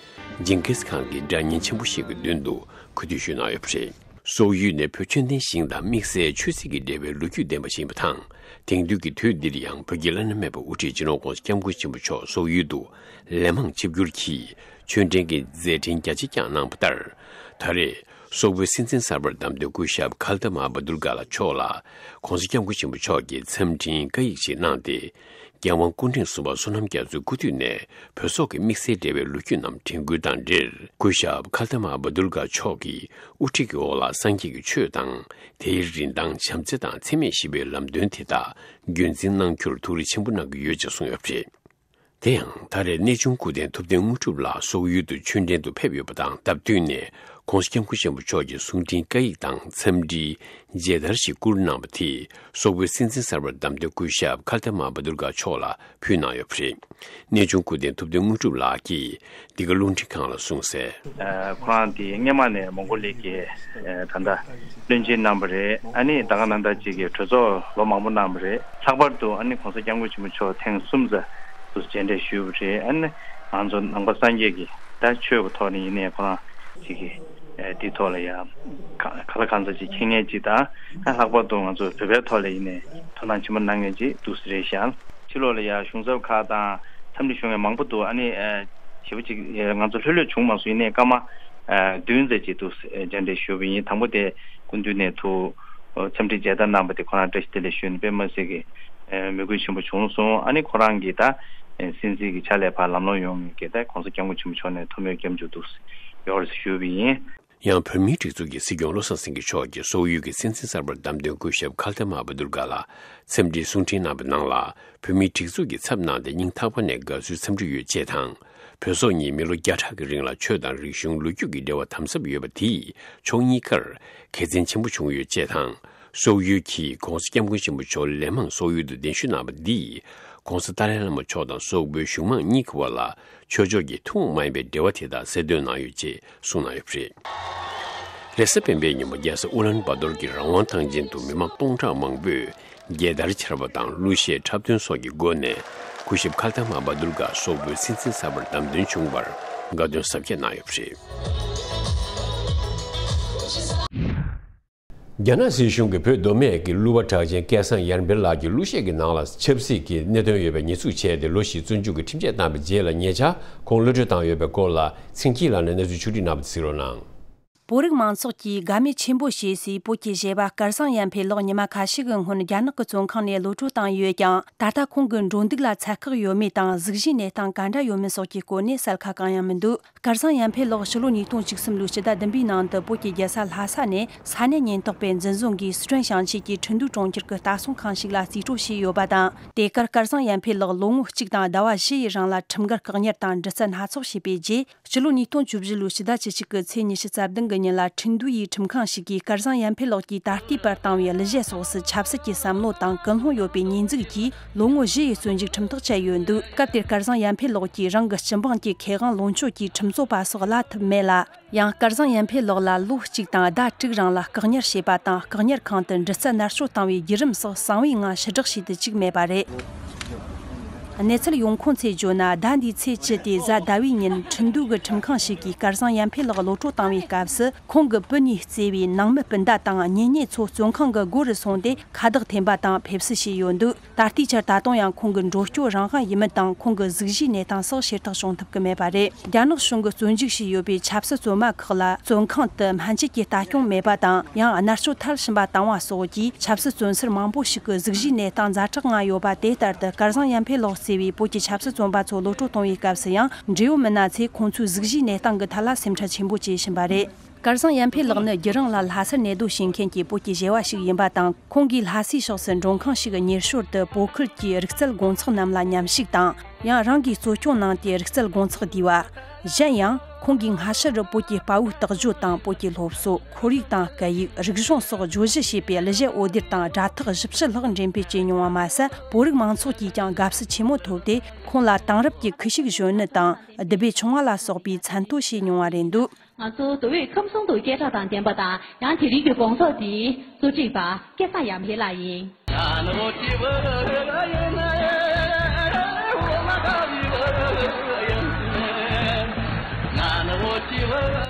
ཇིང་གིས་ཁཱན་གྱི་སྒྲ་སྙན་ཆེན་པོ་ཞིག་གི་མདུན་དུ་གུས་འདུད་ཞུས་གནང་ཡོད་པ་རེད། སོག་ཡུལ་ནི་བོད་ཆོས་ལྡན་ཞིང་དང་དམིགས་བསལ་ཆོས་སྲིད་ཀྱི་འབྲེལ་བའི་ལོ་རྒྱུས་ལྡན་པ་ཞིག་ཡིན་པ་དང་། དེང་དུས་ཀྱི་དུས་འདིར་ཡང་བོད་ཀྱི་བླ་ན་མེད་པའི་དབུ་ཁྲིད་སྤྱི་ནོར་༸གོང་ས་༸སྐྱབས་མགོན་ཆེན་པོ་མཆོག་སོག་ཡུལ་དུ་ལན་མང་ཆིབས་བསྒྱུར་གྱིས་ཆོས་འབྲེལ་གྱི་མཛད་འཕྲིན་རྒྱ་ཆེ་བསྐྱངས་གནང་བ་ལྟར། ད་རེས་སོག་པོའི་སྲིད་འཛིན་གསར་པར་བདམས་ཐོན་སྐུ་ཞབས་ཁལ་ཏེ་མ་བ་དུལ་ག་ལ་མཆོག་ལ་༸གོང་ས་༸སྐྱབས་མགོན་ཆེན་པོ་མཆོག་གིས་འཚམས་འཕྲིན་བཀའ་ཡིག་ཅིག་གནང་སྟེ། རྒྱལ་དབང་སྐུ་ཕྲེང་གསུམ་པ་བསོད་ནམས་རྒྱ་མཚོའི་སྐུ་དུས་ནས་བོད་སོག་གི་དམིགས་བསལ་འབྲེལ་བའི་ལོ་རྒྱུས་རྣམས་དྲན་སྐུལ་དང་འབྲེལ། སྐུ་ཞབས་ཁལ་ཏེ་མ་བ་དུལ་ག་མཆོག་གིས་དབུ་ཁྲིད་ཀྱི་འོག་ལ་སངས་རྒྱས་ཀྱི་ཆོས་དང་། དེའི་རིན་ཐང་བྱམས་བརྩེ་དང་འཚེ་མེད་ཞི་བའི་ལམ་སྟོན་དེ་དག་རྒྱུན་འཛིན་གནང་རྒྱུར་ཐུགས་རེ་ཆེན་པོ་གནང་གི་ཡོད་ཅེས་གསུངས་ཡོད་པ་རེད། དེ་ཡང་ད་རེས་གནས་ཆུང་སྐུ་རྟེན་ཐུབ་བསྟན་དངོས་གྲུབ་ལགས་སོག་ཡུལ་དུ་ཆོས་འབྲེལ་དུ་ཕེབས་ཡོད་པ་དང་། སྟབས་བསྟུན་ནས་༸གོང་ས་༸སྐྱབས་མགོན་ཆེན་པོ་མཆོག་གིས་གསུང་འཕྲིན་བཀའ་ཡིག་དང་འཚམས་འདྲིའི་མཇལ་དར་ཞིག་བསྐུར་གནང་བ་དེས། སོག་པོའི་སྲིད་འཛིན་གསར་པར་བདམས་ཐོན་སྐུ་ཞབས་ཁལ་ཏེ་མ་བ་དུལ་ག་མཆོག་ལ་ཕུལ་གནང་ཡོད་པ་རེད། གནས་ཆུང་སྐུ་རྟེན་ཐུབ་བསྟན་དངོས་གྲུབ་ལགས་ཀྱིས་འདི་ག་རླུང་འཕྲིན་ཁང་ལ་གསུངས་གསལ། ཁོ་རང་དེ་སྔོན་མ་ནས་མོང་གོ་ལི་གི་ད་ལྟ་བློན་ཆེན་གནང་བ་རེད། ཨ་ནི་ད་ག་ནང་ལྟར་ཅིག་གི་གྲོས་ཚོགས་ལོ་མང་པོ་གནང་བ་རེད། ལྷག་པར་དུ་ཨ་ནི་༸གོང་ས་༸སྐྱབས་མགོན་ཆེན་པོ་མཆོག་ཐེངས་གསུམ་ཙམ་དུ་མཇལ་འཕྲད་ཞུས་པ་རེད། ཨ་ནི་ང་ཚོ་ནང་པ་སངས་རྒྱས་ཀྱི་ད་ཆོས་ཀྱི་ཐོག་ནས་ཡིན་ནའི་ཁོ་རང་ཅིག་གི་དེའི་ཐོག་ལ་ཡང་ག་ལ་གང་འཚམ་ཅིག་མཁྱེན་མཁན་ཅིག་དང་། ལྷག་པར་དུ་ང་ཚོ་བོད་པའི་ཐོག་ལ་ཡིན་ནའི་དོ་སྣང་ཆེན་པོ་གནང་མཁན་ཅིག་འདུག་ས་རེད་ཤག་ཕྱི་ལོགས་ལ་ཡང་གཞུང་ཚབ་ཁག་དང་འཚམས་འདྲི་ཞུ་མཁན་མང་པོ་འདུག་ཨ་ནི་ཞེ་པོ་ཅིག་ང་ཚོ་ལྷོད་ལྷོད་བྱུང་མ་སོང་། ཡིན་ནའི་སྐར་མ་བདུན་ཙམ་ཅིག་འདུག་མཇལ་འཕྲད་ཞུས་པ་ཡིན། དང་པོ་དེ་སྐུ་མདུན་ནས་ཐུགས་འཚམས་འདྲི་མཇལ་དར་གནང་བ་དེ་ཁོ་རང་བཀྲ་ཤིས་བདེ་ལེགས་ཞུས་ནས་དཔེ་མི་སྲིད་ཀྱི་མོས་གུས་ཆེན་པོ་བྱུང་སོང་། ཨ་ནི་ཁོ་རང་གིས་ད་སྲིད་འཛིན་གྱི་ཕྱག་ལས་ཕར་ལམ་ལྷོང་ཡོང་མཁན་གྱི་ད་༸གོང་ས་༸སྐྱབས་མགོན་ཆེན་པོ་མཆོག་ནས་ཐུགས་སྨོན་སྐྱབས་འཇུག་འདུག་ཡོད་རེད་ཞུས་པ་ཡིན། ཡང་བོད་མིའི་སྒྲིག་འཛུགས་ཀྱི་སྲིད་སྐྱོང་བློ་བཟང་སེང་གེ་མཆོག་གིས་སོག་ཡུལ་གྱི་སྲིད་འཛིན་གསར་པར་བདམས་ཐོན་སྐུ་ཞབས་ཁལ་ཏེ་མ་བ་དུལ་ག་ལ་འཚམས་འདྲིའི་གསུང་འཕྲིན་གནང་བའི་ནང་ལ། བོད་མིའི་སྒྲིག་འཛུགས་ཀྱི་ཚབ་གནང་སྟེ་སྙིང་ཐག་པ་ནས་དགའ་བསུའི་འཚམས་འདྲི་ཡོད་ཅེས་དང་། བོད་སོག་གཉིས་མི་ལོ་བརྒྱ་ཕྲག་གི་རིང་ལ་ཆོས་དང་རིག་གཞུང་། ལོ་རྒྱུས་ཀྱི་འབྲེལ་བ་དམ་ཟབ་ཡོད་པ་དེས་ཕྱོགས་གཉིས་ཀར་དགེ་མཚན་ཆེན་པོ་བྱུང་ཡོད་ཅེས་དང་། སོག་ཡུལ་གྱིས་༸གོང་ས་༸སྐྱབས་མགོན་ཆེན་པོ་མཆོག་ལན་མང་སོག་ཡུལ་དུ་གདན་ཞུ་གནང་བ་འདིས། ༸གོང་ས་ཏཱ་ལའི་བླ་མ་མཆོག་དང་སོག་པོའི་གཞུང་མང་གཉིས་ཀྱི་བར་ལ་ཆོས་ཕྱོགས་ཀྱི་ཐུན་མོང་མ་ཡིན་པའི་འབྲེལ་བ་དེ་དག་གསལ་སྟོན་གནང་ཡོད་ཅེས་གསུངས་གནང་ཡོད་པ་རེད། རེས་གཟའ་སྤེན་པའི་ཉིན་མོ་རྒྱལ་ས་ཨུ་ལན་བ་ཏོར་གྱི་རང་དབང་ཐང་ཆེན་དུ་མི་མང་སྟོང་ཕྲག་མང་པོས་མཇལ་དར་འཕྱར་བ་དང་གླུ་གཞས་འཁྲབ་སྟོན་སོགས་ཀྱི་སྒོ་ནས་སྐུ་ཞབས་ཁལ་ཏེ་མ་བ་དུལ་ག་སོག་པོའི་སྲིད་འཛིན་གསར་པར་བདམས་ཐོན་བྱུང་བར་དགའ་སྟོན་གཟབ་རྒྱས་གནང་ཡོད་པ་རེད། རྒྱ་ནག་སྲིད་གཞུང་གིས་བོད་མདོ་སྨད་ཀྱི་གླུ་བ་གྲགས་ཅན་སྐལ་བཟང་ཡར་འཕེལ་ལགས་ཀྱི་གླུ་གཞས་ཀྱི་ནང་ལ་ཆབ་སྲིད་ཀྱི་གནད་དོན་ཡོད་པའི་ཉེས་འཛུགས་བྱས་ཏེ་ལོ་བཞི་བཙོན་འཇུག་གི་ཁྲིམས་ཆད་བཏང་བའི་རྗེས་ལ་ཉེ་ཆར་ཁོང་གློད་གྲོལ་བཏང་ཡོད་པའི་སྐོར་ལ་ཚེ་སྐྱིད་ལགས་ནས་གནས་ཚུལ་ཕྱོགས་སྒྲིག་གནང་བ་དེ་གཟིགས་རོགས་གནང་། བོད་རིགས་མང་ཚོགས་ཀྱིས་དགའ་མོས་ཆེན་པོ་བྱེད་སའི་བོད་ཀྱི་གཞས་པ་སྐལ་བཟང་ཡར་འཕེལ་ལགས་ཉི་མ་ཁ་ཤས་ཀྱི་སྔོན་རྒྱ་ནག་གི་བཙོན་ཁང་ནས་གློད་གྲོལ་བཏང་ཡོད་ཀྱང་། ད་ལྟ་ཁོང་གི་འགྲོ་འདུག་ལ་ཚད་བཀག་ཡོད་མེད་དང་གཟུགས་གཞིའི་གནས་སྟངས་ག་འདྲ་ཡོད་མེད་སོགས་ཀྱི་སྐོར་ནས་གསལ་ཁ་གང་ཡང་མི་འདུག་སྐལ་བཟང་ཡར་འཕེལ་ལགས་ཕྱི་ལོ་ཉིས་སྟོང་བཅུ་གསུམ་ལོའི་ཕྱི་ཟླ་བདུན་པའི་ནང་དུ་བོད་ཀྱི་རྒྱལ་ས་ལྷ་ས་ནས་ས་གནས་ཉེན་རྟོག་པས་འཛིན་བཟུང་གིས་སི་ཁྲོན་ཞིང་ཆེན་གྱི་ཁྲིན་ཏུའུ་གྲོང་ཁྱེར་གྱི་ལྟ་སྲུང་ཁང་ཞིག་ལ་རྩིས་སྤྲོད་བྱས་ཡོད་པ་དང་། དེ་གར་སྐལ་བཟང་ཡར་འཕེལ་ལགས་ལོ་ངོ་གཅིག་དང་ཟླ་བ་བཞི་ཡི་རིང་ལ་ཁྲིམས་འགལ་བཀག་ཉར་དང་འདྲི་རྩད་སྣ་ཚོགས་བྱས་པའི་རྗེས། ཕྱི་ལོ་ཉིས་སྟོང་བཅུ་བཞི་ལོའི་ཕྱི་ཟླ་བཅུ་གཅིག་གི་ཚེས་ཉི་ཤུ་རྩ་བདུན་གྱི་ཉིན་ལ་ཁྲིན་ཏུའུ་ཡི་ཁྲིམས་ཁང་ཞིག་གིས་སྐལ་བཟང་ཡར་འཕེལ་ལགས་ཀྱིས་ད་ལྟའི་བར་བཏང་བའི་གླུ་གཞས་སོགས་སུ་ཆབ་སྲིད་ཀྱི་བསམ་བློ་དང་ཀུན་སློང་ཡོད་པའི་ཉེས་འཛུགས་ཀྱིས། ལོ་ངོ་བཞི་ཡི་བཙོན་འཇུག་ཁྲིམས་ཐག་བཅད་ཡོད་འདུག་སྐབས་དེར་སྐལ་བཟང་ཡར་འཕེལ་ལགས་ཀྱིས་རང་གི་སྤྱི་འབངས་ཀྱི་ཁེ་དབང་ལོངས་སྤྱོད་ཀྱིས་ཁྲིམས་རྩོད་པ་སོགས་གླ་ཐུབ་མེད་ལ། ཡང་སྐལ་བཟང་ཡར་འཕེལ་ལགས་ལ་ལོ་གཅིག་དང་ཟླ་དྲུག་རིང་ལ་བཀག་ཉར་བྱས་པ་དང་། བཀག་ཉར་ཁང་དུ་འདྲི་རྩད་མནར་གཅོད་བཏང་བའི་བརྒྱུད་རིམ་སོགས་གསང་བའི་ངང་ཕྱིར་བསྒྲགས་བྱས་ཏུ་བཅུག་མེད་པ་རེད། གནས་ཚུལ་ཡོང་ཁུངས་ཚོས་བརྗོད་ན། ཟླ་འདིའི་ཚེས་བཅུ་སྟེ་གཟའ་ཟླ་བའི་ཉིན་ཁྲིན་ཏུའུ་གི་ཁྲིམས་ཁང་ཞིག་གིས་སྐལ་བཟང་ཡར་འཕེལ་ལགས་གློད་གྲོལ་བཏང་བའི་སྐབས་སུ། ཁོང་གི་བུ་གཉིས་གཙོས་པའི་ནང་མི་སྤུན་ཟླ་དང་གཉེན་ཉེ་ཚོ་བཙོན་ཁང་གི་སྒོ་རུ་སོང་སྟེ་ཁ་བརྡ་འཐེན་པ་དང་ཕེབས་བསུ་བྱས་ཡོད་འདུག་ད་ལྟའི་ཆར་ད་དུང་ཡང་ཁོང་གི་འགྲོ་སྐྱོད་རང་དབང་ཡིན་མིན་དང་ཁོང་གི་གཟུགས་གཞིའི་གནས་སྟངས་སོགས་ཕྱིར་བསྒྲགས་བྱུང་ཐུབ་ཀྱི་མེད་པ་རེད། རྒྱ་ནག་གཞུང་གིས་བཙོན་འཇུག་བྱས་ཡོད་པའི་ཆབ་སྲིད་བཙོན་པ་ཁག་ལ་བཙོན་ཁང་དུ་སྨན་བཅོས་ཀྱི་ལྟ་སྐྱོང་མེད་པ་དང་། ཡང་མནར་གཅོད་མཐར་ཕྱིན་པ་བཏང་བ་སོགས་ཀྱིས་ཆབ་སྲིད་བཙོན་ཟུར་མང་པོ་ཞིག་གི་གཟུགས་གཞིའི་གནས་སྟངས་ཛ་དྲག་ངང་ཡོད་པ། དེ་ལྟར་དུ་སྐལ་བཟང་ཡར་འཕེལ་ལགས་གཙོས་པའི་བོད་ཀྱི་ཆབ་སྲིད་བཙོན་པ་ཚོ་གློད་གྲོལ་གཏོང་བའི་སྐབས་སུ་ཡང་། འབྲེལ་ཡོད་མི་སྣ་ཚོས་ཁོང་ཚོའི་གཟུགས་གཞིའི་གནས་སྟངས་ཀྱི་ཐད་ལ་སེམས་ཁྲལ་ཆེན་པོ་བྱེད་བཞིན་པ་རེད། སྐལ་བཟང་ཡར་འཕེལ་ལགས་ནི་རྒྱུན་རིང་ལ་ལྷ་སར་གནས་སྡོད་བྱེད་མཁན་གྱི་བོད་ཀྱི་གཞས་པ་ཞིག་ཡིན་པ་དང་། ཁོང་གིས་ལྷ་སའི་ཕྱོགས་སུ་མགྲོན་ཁང་ཞིག་གི་ཉེ་ཞོར་དུ་བོད་ཁུལ་གྱི་རིག་རྩལ་དགོང་ཚོགས་རྣམས་ལ་མཉམ་ཞུགས་དང་། ཡང་རང་གིས་གཙོ་སྐྱོང་གནང་སྟེ་རིག་རྩལ་དགོང་ཚོགས་བསྡུས་པ། གཞན་ཡང་། ཁོང་གིས་སྔ་ཕྱི་རུ་བོད་ཀྱི་དཔའ་བོའི་རྟགས་བརྗོད་དང་། བོད་ཀྱི་སློབ་གསོ། ཁོར་ཡུག་དང་སྐད་ཡིག་རིག་གཞུང་སོགས་བརྗོད་གཞི་བྱས་པའི་གླུ་གཞས་འོད་སྡེར་དང་སྒྲ་ཐག་བཞི་བཅུ་ལྷག་འགྲེམས་སྤེལ་བྱས་མྱོང་བ་མ་ཟད། བོད་རིགས་མང་ཚོགས་ཀྱིས་ཀྱང་དགའ་བསུ་ཆེན་མོ་ཐོབ་སྟེ། ཁོང་ལ་དེང་རབས་ཀྱི་ཁུ་བྱུག་གཞོན་ནུ་དང་། བདུད་བྷེ་ཆུང་བ་ལ་སོགས་པའི་མཚན་ཐོ་བཞེས་མྱོང་བ་རེད་འདུག་ང་ཚོ་མདོ་དབུས་ཁམས་གསུམ་དུ་སྐད་གྲགས་དང་ལྡན་པ་དང་། ཡང་དེ་རིང་གི་དགོང་ཚོགས་འདིའི་གཙོ་སྒྲིག་པ་སྐལ་བཟང་ཡར་འཕེལ་ལགས་ཡིན།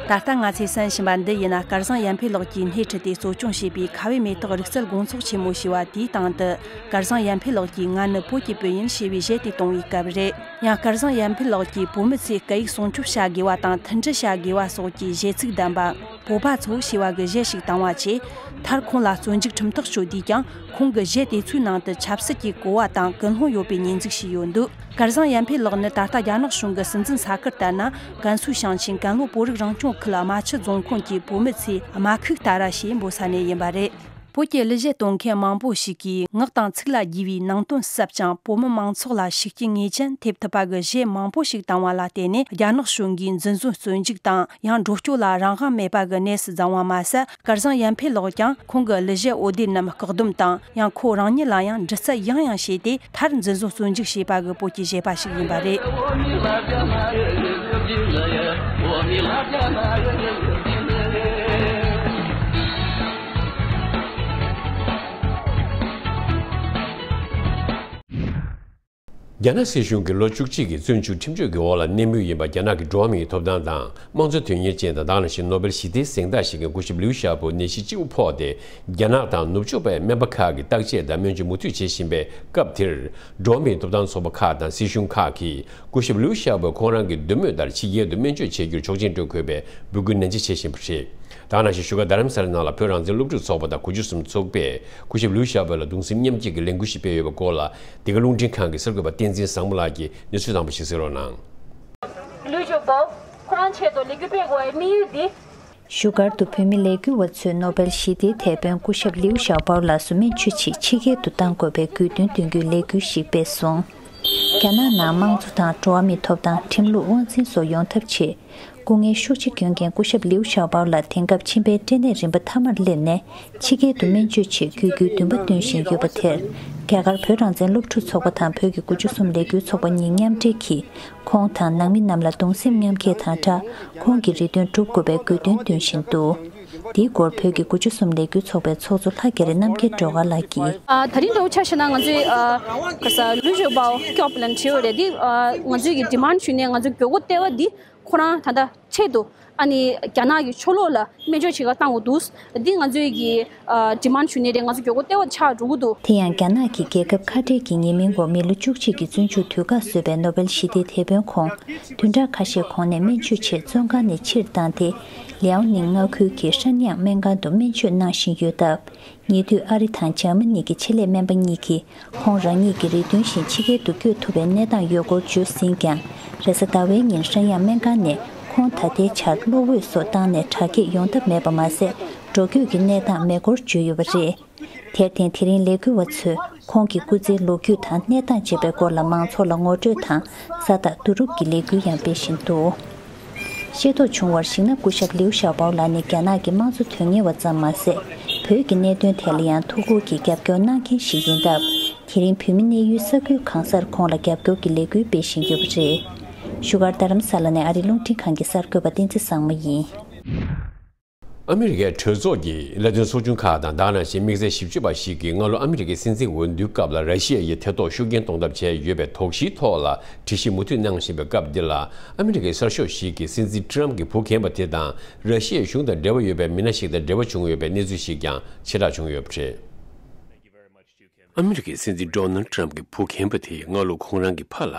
ད་ལྟ་ང་ཚོས་གསན་བཞིན་པ་འདི་ཡིན་ན། སྐལ་བཟང་ཡར་འཕེལ་ལགས་ཀྱིས་སྣེ་ཁྲིད་དེ་གཙོ་སྐྱོང་བྱས་པའི་ཁ་བའི་མེ་ཏོག་རིག་རྩལ་དགོང་ཚོགས་ཆེན་མོ་ཞེས་པ་དེའི་སྟེང་དུ། སྐལ་བཟང་ཡར་འཕེལ་ལགས་ཀྱིས་ང་ནི་བོད་ཀྱི་བུ་ཡིན་ཞེས་པའི་གཞས་དེ་གཏོང་བའི་སྐབས་རེད། ཡང་སྐལ་བཟང་ཡར་འཕེལ་ལགས་ཀྱིས་བོད་མི་ཚོས་སྐད་ཡིག་སྲུང་སྐྱོབ་བྱ་དགོས་པ་དང་མཐུན་སྒྲིལ་བྱ་དགོས་པ་སོགས་ཀྱི་གཞས་ཚིག་ལྡན་པ། བོད་པ་ཚོ་ཞེས་པ་གི་གཞས་ཤིག་བཏང་བ་བཅས། མཐར་ཁོང་ལ་བཙོན་འཇུག་ཁྲིམས་ཐག་གཅོད་དུས་ཀྱང་། ཁོང་གི་གཞས་དེ་ཚོའི་ནང་དུ་ཆབ་སྲིད་ཀྱི་གོ་བ་དང་ཀུན་སློང་ཡོད་པའི་ཉེས་འཛུགས་བྱས་ཡོད་འདུག་སྐལ་བཟང་ཡར་འཕེལ་ལགས་ནི་ད་ལྟ་རྒྱ་ནག་གཞུང་གི་སྲིད་འཛིན་ས་ཁུལ་ལྟར་ན། ཀན་སུའུ་ཞིང་ཆེན་ཀན་ལྷོ་བོད་རིགས་རང་སྐྱོང་ཁུལ་རྨ་ཆུ་རྫོང་ཁོངས་ཀྱི་བོད་མི་ཚོས་རྨ་ཁུག་ཏ་ར་ཞེས་འབོད་ས་ནས་ཡིན་པ་རེད། བོད་ཀྱི་གླུ་གཞས་གཏོང་མཁན་མང་པོ་ཞིག་གིས་ངག་དང་ཚིག་ལ་དགྱེས་པའི་ནང་དོན་ཟབ་ཅིང་བོད་མི་མང་ཚོགས་ལ་ཤུགས་རྐྱེན་ངེས་ཅན་ཐེབས་ཐུབ་པ་གི་གཞས་མང་པོ་ཞིག་བཏང་བ་ལ་བརྟེན་ནས། རྒྱ་ནག་གཞུང་གིས་འཛིན་བཟུང་བཙོན་འཇུག་དང་ཡང་འགྲོ་སྐྱོད་ལ་རང་དབང་མེད་པ་གི་གནས་སུ་བརྫངས་པ་མ་ཟད། སྐལ་བཟང་ཡར་འཕེལ་ལགས་ཀྱང་ཁོང་གི་གླུ་གཞས་འོད་སྡེར་རྣམས་བཀག་སྡོམ་དང་། ཡང་ཁོ་རང་ཉིད་ལ་ཡང་འདྲི་རྩད་ཡང་ཡང་བྱས་ཏེ། མཐར་འཛིན་བཟུང་བཙོན་འཇུག་བྱས་པ་གི་བོད་ཀྱི་གཞས་པ་ཞིག་ཡིན་པ་རེད། རྒྱ་ནག་སྲིད་གཞུང་གིས་ལོ་བཅུ་གཅིག་གི་བཙོན་འཇུག་ཁྲིམས་གཅོད་ཀྱི་འོག་ལ་གནས་མུས་ཡིན་པ། རྒྱ་ནག་གི་འགྲོ་བ་མིའི་ཐོབ་ཐང་དང་། དམངས་གཙོ་དོན་གཉེར་ཅན་དང་། དེ་ནང་བཞིན་ནོ་བེལ་ཞི་བདེའི་གཟེངས་རྟགས་བཞེས་མཁན་སྐུ་ཞབས་ལིའུ་ཞའོ་པོ་ནད་གཞི་ལྕི་པོ་ཕོག་སྟེ། རྒྱ་ནག་དང་ནུབ་ཕྱོགས་པའི་སྨན་པ་ཁག་གིས་བརྟག་དཔྱད་དང་སྨན་བཅོས་མུ་མཐུད་བྱེད་བཞིན་པའི་སྐབས་དེར། འགྲོ་བ་མིའི་ཐོབ་ཐང་ཚོགས་པ་ཁག་དང་སྲིད་གཞུང་ཁག་གིས། སྐུ་ཞབས་ལིའུ་ཞའོ་པོས་ཁོང་རང་གི་འདོད་མོས་ལྟར་ཕྱི་རྒྱལ་དུ་སྨན་བཅོས་བྱེད་རྒྱུར་ཆོག་མཆན་སྤྲོད་དགོས་པའི་འབོད་སྐུལ་ནན་ཆེ་བྱེད་བཞིན་པ་རེད། དེ་ནང་བཞིན་བཞུགས་སྒར་རྡ་རམ་ས་ལའི་ནང་ལ་བོད་རང་བཙན་སློབ་ཕྲུག་ཚོགས་པ་དང་གོ་སྒྲིག་གསུམ་ཚོགས་པས་སྐུ་ཞབས་ལིའུ་ཞའོ་པོ་ལ་གདུང་སེམས་མཉམ་སྐྱེད་ཀྱི་ལས་འགུལ་ཞིག་སྤེལ་ཡོད་པའི་སྐོར་ལ། འདི་ག་རླུང་འཕྲིན་ཁང་གི་གསར་འགོད་པ་བསྟན་འཛིན་བཟང་མོ་ལགས་ཀྱིས་གནས་ཚུལ་དང་པོ་ཞིག་གསན་རོགས་གནང་། ལིའུ་ཞའོ་པོ་ཁོ་རང་ཆེད་དུ་ལས་འགུལ་སྤེལ་དགོས་པའི་དམིགས་ཡུལ་འདི། བཞུགས་སྒར་དུ་བོད་མི་ལས་འགུལ་བ་ཚོས་ནོ་བེལ་ཞི་བདེའི་དེད་དཔོན་སྐུ་ཞབས་ལིའུ་ཞའོ་པོ་ལགས་སུ་སྨན་བཅོས་ཆེད་ཕྱི་རྒྱལ་དུ་གཏང་དགོས་པའི་དགོས་འདུན་འདོན་རྒྱུའི་ལས་འགུལ་ཞིག་སྤེལ་སོང་། རྒྱ་ནག་ནང་དམངས་གཙོ་དང་འགྲོ་བ་མིའི་ཐོབ་ཐང་། ཁྲིམས་ལུགས་དབང་འཛིན་སོགས་ཡོང་ཐབས་ཆེད། སྐུ་ངལ་ཤུགས་ཆེ་འཁྱོལ་མཁན་སྐུ་ཞབས་ལིའུ་ཞའོ་པོ་ལགས་དེང་སྐབས་མཆིན་པའི་སྐྲན་ནད་རིམ་པ་ཐ་མར་སླེབས་ནས་ཕྱི་རྒྱལ་དུ་སྨན་བཅོས་ཆེད་བསྐྱོད་རྒྱུའི་འདུན་པ་འདོན་བཞིན་ཡོད་པ་དེར། རྒྱ་གར་བོད་རང་བཙན་སློབ་ཕྲུག་ཚོགས་པ་དང་བོད་ཀྱི་དགུ་བཅུ་གསུམ་ལས་འགུལ་ཚོགས་པ་གཉིས་མཉམ་འབྲེལ་གྱིས། ཁོང་དང་ནང་མི་རྣམས་ལ་གདུང་སེམས་མཉམ་སྐྱེད་དང་སྦྲགས། ཁོང་གི་རེ་འདུན་སྒྲུབ་དགོས་པའི་དགོས་འདུན་འདོན་བཞིན་འདུག་འདིའི་སྐོར་བོད་ཀྱི་དགུ་བཅུ་གསུམ་ལས་འགུལ་ཚོགས་པའི་ཚོགས་གཙོ་ལྷ་རྒྱ་རི་རྣམ་རྒྱལ་སྒྲོལ་དཀར་ལགས་ཀྱིས། ཨ། ད་རིང་འདྲ་བོ་ཆ་བཞག་ན་ང་ཚོས། ཨ། ག་ས་ལུ་ཞོ་པའོ་སྐྱོབ་ལ་བྲིས་ཡོད་རེད། འདི། ཨ། ང་ཚོས་ཀྱི་ཌི་མཱན་ཌི་ཞུས་ནས་ང་ཚོའི་དགོས་མཁོ་ལྟེ་བ་འདི་ཁོ་རང་ད་ལྟ་ཆེད་དུ། ཨ་ནི་རྒྱ་ནག་གི་ཕྱོགས་ལོགས་ལ་སྨན་བཅོས་བྱེད་གར་བཏང་དགོས་འདུག་འདི་ང་ཚོས་ཀྱི་ཨ་ཌི་མཱན་ཌི་ཞུ་ནི་རེད། ང་ཚོ་མགྱོགས་པོ་ལྟེ་བ་ཆགས་འགྲོ་གི་འདུག་དེ་ཡང་རྒྱ་ནག་གིས་རྒྱལ་ཁབ་ཁ་བྲལ་གྱི་ཉེས་མིང་འོག་མི་ལོ་བཅུ་གཅིག་གི་བཙོན་འཇུག་དུས་བཀག་བཟོས་པའི་ནོ་བེལ་ཞི་བདེའི་དེད་དཔོན་ཁོང་བདུན་ཕྲག་ཁ་ཤས་གོང་ནས་སྨན་བཅོས་ཆེད་བཙོན་ཁང་ནས་ཕྱིར་བཏང་སྟེ། ལེའོ་ནིང་མངའ་ཁུལ་གྱི་ཧྲན་དབྱང་སྨན་ཁང་དུ་སྨན་བཅོས་གནང་བཞིན་ཡོད་སྟབས། ཉེ་དུས་ཨ་རི་དང་འཇར་མ་ནི་གི་ཆེད་ལས་སྨན་པ་གཉིས་ཀྱིས་ཁོང་རང་ཉིད་ཀྱི་རེ་འདུན་བཞིན་ཕྱི་རྒྱལ་དུ་བསྐྱོད་ཐུབ་པའི་གནས་སྟངས་ཡོད་སྐོར་བརྗོད་ཟིན་ཀྱང་། རེས་གཟའ་ཟླ་བའི་ཉིན་ཧྲན་དབྱང་སྨན་ཁང་ནས་ཁོང་ད་ལྟའི་ཆར་གློག་འོད་སོགས་བཏང་ནས་དྲག་སྐྱེད་ཡོང་ཐབས་མེད་པ་མ་ཟད། འགྲོ་སྐྱོད་ཀྱི་གནས་སྟངས་མེད་སྐོར་བརྗོད་ཡོད་པ་རེད། དེར་བརྟེན། དེ་རིང་ལས་འགུལ་བ་ཚོས་ཁོང་གི་སྐུ་ཚེའི་ལོ་རྒྱུས་དང་གནས་སྟངས་བཅས་པའི་སྐོར་ལ་མང་ཚོགས་ལ་ངོ་སྤྲོད་དང་། ས་རྟགས་བསྡུ་རུབ་ཀྱི་ལས་འགུལ་ཡང་སྤེལ་བཞིན་འདུག་ཤེས་རྟོགས་བྱུང་བར་གཞིགས་ན། སྐུ་ཞབས་ལིའུ་ཞའོ་པའོ་ལགས་ནི་རྒྱ་ནག་གི་དམངས་གཙོ་དོན་གཉེར་བ་ཙམ་མ་ཟད། བོད་ཀྱི་གནད་དོན་ཐད་ལ་ཡང་ཐུགས་ཁུར་གྱིས་རྒྱབ་སྐྱོར་གནང་མཁན་ཞིག་ཡིན་སྟབས། དེ་རིང་བོད་མི་གནས་ཡུལ་ས་ཁུལ་གང་སར་ཁོང་ལ་རྒྱབ་སྐྱོར་གྱི་ལས་འགུལ་སྤེལ་བཞིན་ཡོད་པ་རེད། བཞུགས་སྒར་རྡ་རམ་ས་ལ་ནས་ཨ་རིའི་རླུང་འཕྲིན་ཁང་གི་གསར་འགོད་པ་བསྟན་འཛིན་བཟང་མོ་ཡིན། ཨ་མི་རི་ཀའི་གྲོས་ཚོགས་ཀྱི་ལས་དོན་ཚོགས་ཆུང་ཁག་དང་། ད་ག་ནང་བཞིན་དམིགས་བསལ་ཞིབ་དཔྱོད་པ་ཞིག་གིས་སྔ་ལོ་ཨ་མི་རི་ཀའི་སྲིད་འཛིན་འོས་བསྡུའི་སྐབས་ལ་ར་ཤི་ཡ་ཡིས་ཐེ་གཏོགས་ཤུགས་རྐྱེན་གཏོང་ཐབས་བྱས་ཡོད་པའི་དོགས་གཞིའི་ཐོག་ལ་དྲི་ཞིབ་མུ་མཐུད་གནང་བཞིན་པའི་སྐབས་འདི་ལ། ཨ་མི་རི་ཀའི་གསར་ཤོག་ཞིག་གིས་སྲིད་འཛིན་ཊམ་གྱི་བུ་རྒན་པ་དེ་དང་ར་ཤི་ཡའི་གཞུང་དང་འབྲེལ་བ་ཡོད་པའི་མི་སྣ་ཞིག་དང་འབྲེལ་བ་བྱུང་ཡོད་པའི་གནས་ཚུལ་ཞིག་ཀྱང་ཕྱིར་བསྒྲགས་བྱུང་ཡོད་པ་རེད། ཨ་མི་རི་ཀའི་སྲིད་འཛིན་ཌོ་ནལ་ཊམ་གྱི་བུ་རྒན་པ་དེས་སྔ་ལོ་ཁོང་རང་གི་ཕ་ལ་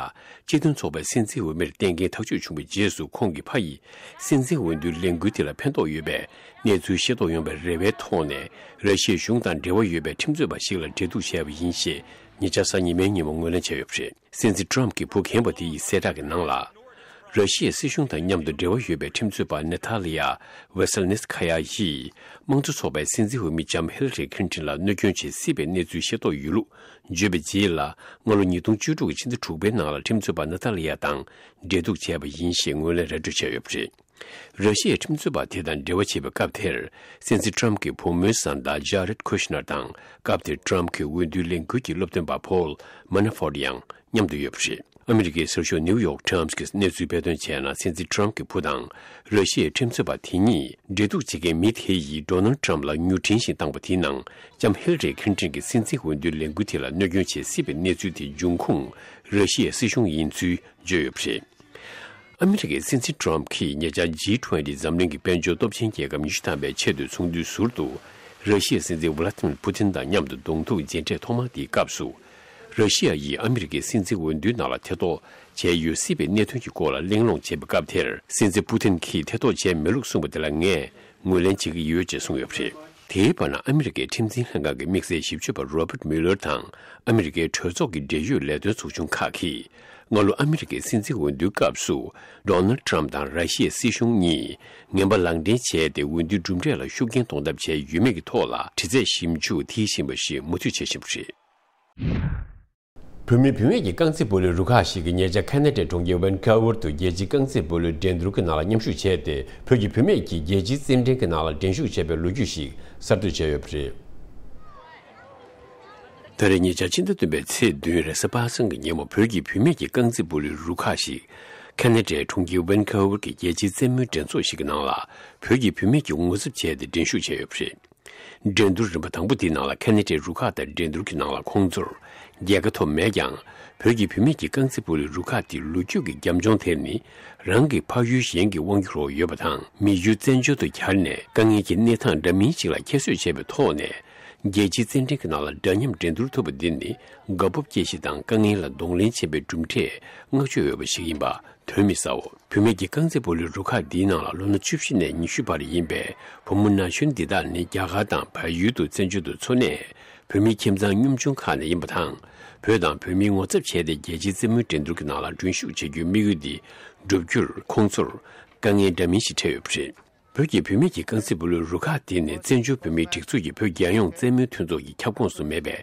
སྤྱི་མཐུན་ཚོགས་པའི་སྲིད་འཛིན་འོས་མིར་གཏན་འཁེལ་ཐག་གཅོད་བྱུང་བའི་རྗེས་སུ། ཁོང་གི་ཕ་ཡིས་སྲིད་འཛིན་འོས་བསྡུའི་ལས་འགུལ་དེ་ལ་ཕན་ཐོགས་ཡོད་པའི་གནས་ཚུལ་ཤེས་རྟོགས་ཡོང་བའི་རེ་བའི་ཐོག་ནས། ར་ཤི་ཡའི་གཞུང་དང་འབྲེལ་བ་ཡོད་པའི་ཁྲིམས་རྩོད་པ་ཞིག་ལ་འབྲེལ་གཏུག་བྱས་པ་ཡིན་ཞེས་ཉེ་ཆར་གཟའ་ཉི་མའི་ཉིན་མོ་ངོས་ལེན་བྱས་ཡོད་པ་རེད། སྲིད་འཛིན་ཊམ་གྱི་བུ་རྒན་པ་དེ་ཡི་གསལ་བསྒྲགས་ཀྱི་ནང་ལ། ར་ཤི་ཡའི་སྲིད་གཞུང་དང་མཉམ་དུ་འབྲེལ་བ་ཡོད་པའི་ཁྲིམས་རྩོད་པ་ནེ་ཐ་ལི་ཡ་ཝེ་སེལ་ནེ་སི་ཁ་ཡ་ཡིས་དམངས་གཙོ་ཚོགས་པའི་སྲིད་འཛིན་འོས་མི་ལྕམ་ཧི་ལ་རི་ཁི་ལིན་ཊོན་ལ་གནོད་སྐྱོན་བྱེད་སྲིད་པའི་གནས་ཚུལ་ཤེས་རྟོགས་ཡོད་ལུགས་བརྗོད་པའི་རྗེས་ལ། སྔ་ལོ་ཉིས་སྟོང་བཅུ་དྲུག་གི་ཕྱི་ཟླ་དྲུག་པའི་ནང་ལ་ཁྲིམས་རྩོད་པ་ནེ་ཐ་ལི་ཡ་དང་འབྲེལ་གཏུག་བྱས་པ་ཡིན་ཞེས་ངོས་ལེན་ར་སྤྲོད་བྱས་ཡོད་པ་རེད། ར་ཤི་ཡའི་ཁྲིམས་རྩོད་པ་དེ་དང་འབྲེལ་བ་བྱེད་པའི་སྐབས་དེར། སྲིད་འཛིན་ཊམ་གྱི་བུ་མོའི་བཟའ་ཟླ་ཇ་རེད་ཁུ་ཤི་ནར་དང་། སྐབས་དེར་ཊམ་གྱི་འོས་བསྡུའི་ལས་འགུལ་གྱི་སློབ་སྟོན་པ་ཕོལ་མ་ན་ཧྥོར་ཡང་མཉམ་དུ་ཡོད་པ་རེད། ཨ་མི་རི་ཀའི་གསར་ཤོག་ནིའུ་ཡོག་ཊམ་གྱིས་གནས་ཚུལ་སྤེལ་དོན་བྱས་ན། སྲིད་འཛིན་ཊམ་གྱི་བུ་དང་ར་ཤི་ཡའི་ཁྲིམས་རྩོད་པ་དེ་གཉིས་འབྲེལ་གཏུག་བྱེད་མཁན་མི་དེ་ཡིས་ཌོ་ནལ་ཊམ་ལ་མྱུར་འཕྲིན་ཞིག་བཏང་པ་དེའི་ནང་། ལྕམ་ཧི་ལ་རི་ཁི་ལིན་ཊོན་གྱིས་སྲིད་འཛིན་འོས་བསྡུའི་ལས་འགུལ་དེ་ལ་གནོད་སྐྱོན་བྱེད་སྲིད་པའི་གནས་ཚུལ་དེ་འབྱུང་ཁུངས་ར་ཤི་ཡའི་སྲིད་གཞུང་ཡིན་ཚུལ་བརྗོད་ཡོད་པ་རེད། ཨ་མི་རི་ཀའི་སྲིད་འཛིན་ཊམ་གྱིས་ཉེ་ཆར་ཇི་ཊུ་ཝེན་ཊི་འཛམ་གླིང་གི་དཔལ་འབྱོར་སྟོབས་ཆེན་རྒྱལ་ཁབ་ཉི་ཤུ་ཐམ་པའི་ཆེས་མཐོའི་ཚོགས་འདུའི་ཟུར་དུ། ར་ཤི་ཡའི་སྲིད་འཛིན་ཝ་ལ་ཏི་མིར་པུ་ཏིན་དང་མཉམ་དུ་གདོང་ཐུག་མཇལ་འཕྲད་ཐོག་མ་དེའི་སྐབས་སུ། ར་ཤི་ཡ་ཡིས་ཨ་མི་རི་ཀའི་སྲིད་འཛིན་འོས་བསྡུའི་ནང་ལ་ཐེ་གཏོགས་བྱས་ཡོད་སྲིད་པའི་གནད་དོན་གྱི་སྐོར་ལ་གླེང་སློང་བྱས་པའི་སྐབས་དེར། སྲིད་འཛིན་པུ་ཏིན་གྱིས་ཐེ་གཏོགས་བྱས་མེད་ལུགས་གསུངས་པ་དེ་ལ་ངས་ངོས་ལེན་བྱེད་ཀྱི་ཡོད་ཅེས་གསུངས་ཡོད་པ་རེད། དེའི་བར་ན། ཨ་མི་རི་ཀའི་ཁྲིམས་འཛིན་ལྷན་ཁང་གི་དམིགས་བསལ་ཞིབ་དཔྱོད་པ་རོ་བྷར་ཊི་མུ་ལར་དང་། ཨ་མི་རི་ཀའི་གྲོས་ཚོགས་ཀྱི་འབྲེལ་ཡོད་ལས་དོན་ཚོགས་ཆུང་ཁག་གིས། སྔ་ལོ་ཨ་མི་རི་ཀའི་སྲིད་འཛིན་འོས་བསྡུའི་སྐབས་སུ། ཌོ་ནལ་ཊམ་དང་ར་ཤི་ཡའི་སྲིད་གཞུང་གཉིས་ངན་པ་ལག་འབྲེལ་བྱས་ཏེ། འོས་བསྡུའི་གྲུབ་འབྲས་ལ་ཤུགས་རྐྱེན་གཏོང་ཐབས་བྱས་ཡོད་མེད་ཀྱི་ཐོག་ལ། དྲི་རྩད་ཞིབ་འཇུག་མཐིལ་ཕྱིན་པ་ཞིག་མུ་མཐུད་བྱེད་བཞིན་པ་རེད། བུད་མེད་བུད་མེད་ཀྱི་རྐང་རྩེད་སྤོ་ལོའི་རུ་ཁག་ཞིག་གིས་ཉེ་ཆར་ཁ་ན་ཌའི་གྲོང་ཁྱེར་ཝན་ཀ་ཝར་དུ་རྒྱལ་སྤྱིའི་རྐང་རྩེད་སྤོ་ལོའི་འགྲན་བསྡུར་གྱི་ནང་ལ་མཉམ་ཞུགས་བྱས་ཏེ། བོད་ཀྱི་བུད་མེད་ཀྱིས་རྒྱལ་སྤྱིའི་རྩེད་འགྲན་གྱི་ནང་ལ་འགྲན་ཞུགས་བྱས་པའི་ལོ་རྒྱུས་ཤིག་གསར་གཏོད་བྱས་ཡོད་པ་རེད། ད་རེས་ཉེ་ཆར་ཕྱི་ཟླ་བདུན་པའི་ཚེས་བདུན་རེས་གཟའ་པ་སངས་ཀྱི་ཉིན་མོ། བོད་ཀྱི་བུད་མེད་ཀྱི་རྐང་རྩེད་སྤོ་ལོའི་རུ་ཁག་ཞིག་ཁ་ན་ཌའི་གྲོང་ཁྱེར་ཝན་ཀ་ཝར་གྱི་རྒྱལ་སྤྱིའི་རྩེད་མོའི་འགྲན་ཚོགས་ཤིག་གི་ནང་ལ། བོད་ཀྱི་བུད་མེད་ཀྱིས་ངོ་ཚབ་བྱས་ཏེ་འགྲན་ཞུགས་བྱས་ཡོད་པ་རེད། འགྲན་བསྡུར་རིམ་པ་དང་པོ་དེའི་ནང་ལ། ཁ་ན་ཌའི་རུ་ཁག་དང་འགྲན་བསྡུར་གྱི་ནང་ལ་ཁོང་ཚོར་རྒྱལ་ཁ་ཐོབ་མེད་ཀྱང་། བོད་ཀྱི་བུད་མེད་ཀྱི་རྐང་རྩེད་སྤོ་ལོའི་རུ་ཁག་དེའི་ལོ་རྒྱུས་ཀྱི་རྒྱབ་ལྗོངས་དེ་ནི། རང་གི་ཕ་ཡུལ་གཞན་གྱི་དབང་སྒྱུར་འོག་ཡོད་པ་དང་། མི་ཡུལ་བཙན་བྱོལ་དུ་གྱར་ནས། དཀའ་ངལ་གྱི་གནས་སྟངས་འདྲ་མིན་ཞིག་ལ་ཁྱད་གསོད་བྱས་པའི་ཐོག་ནས། རྒྱལ་སྤྱིའི་རྩེད་འགྲན་གྱི་ནང་ལ་འདྲ་མཉམ་འགྲན་བསྡུར་ཐུབ་པ་འདི་ནི། དགའ་སྤོབས་སྐྱེ་གཞི་དང་། དཀའ་ངལ་ལ་གདོང་ལེན་བྱེད་པའི་གྲུབ་འབྲས་བསྔགས་བརྗོད་འོས་པ་ཞིག་ཡིན་པ་དོན་མི་གསལ་བོ། བུད་མེད་ཀྱི་རྐང་རྩེད་སྤོ་ལོའི་རུ་ཁག་འདིའི་ནང་ལ་ལོ་ན་བཅུ་བཞི་ནས་ཉི་ཤུ་བར་ཡིན་པའི་བུ་མོ་ན་གཞོན་འདི་དག་ནི། རྒྱ་གར་དང་བལ་ཡུལ་དུ་བཙན་བྱོལ་དུ་འཚོ་གནས། བོད་མིའི་ཁྱིམ་ཚང་སྙོམ་ཆུང་ཁག་ནས་ཡིན་པ་དང་། བོད་དང་བོད་མིའི་ངོ་ཚབ་བྱས་ཏེ། རྒྱལ་སྤྱིའི་རྩེད་མོའི་འགྲན་བསྡུར་གྱི་ནང་ལ་འགྲན་ཞུགས་བྱ་རྒྱུའི་དམིགས་ཡུལ་འདི་འགྲུབ་རྒྱུར། ཁོང་ཚོར་དཀའ་ངལ་འདྲ་མིན་ཞིག་འཕྲད་ཡོད་པ་རེད། བོད་ཀྱི་བུད་མེད་ཀྱི་རྐང་རྩེད་སྤོ་ལོའི་རུ་ཁག་འདི་ནི། བཙན་བྱོལ་བོད་མིའི་སྒྲིག་འཛུགས་ཀྱི་བོད་རྒྱལ་ཡོངས་རྩེད་མོའི་མཐུན་ཚོགས་ཀྱི་ཁྱབ་ཁོངས་སུ་མེད་པའི་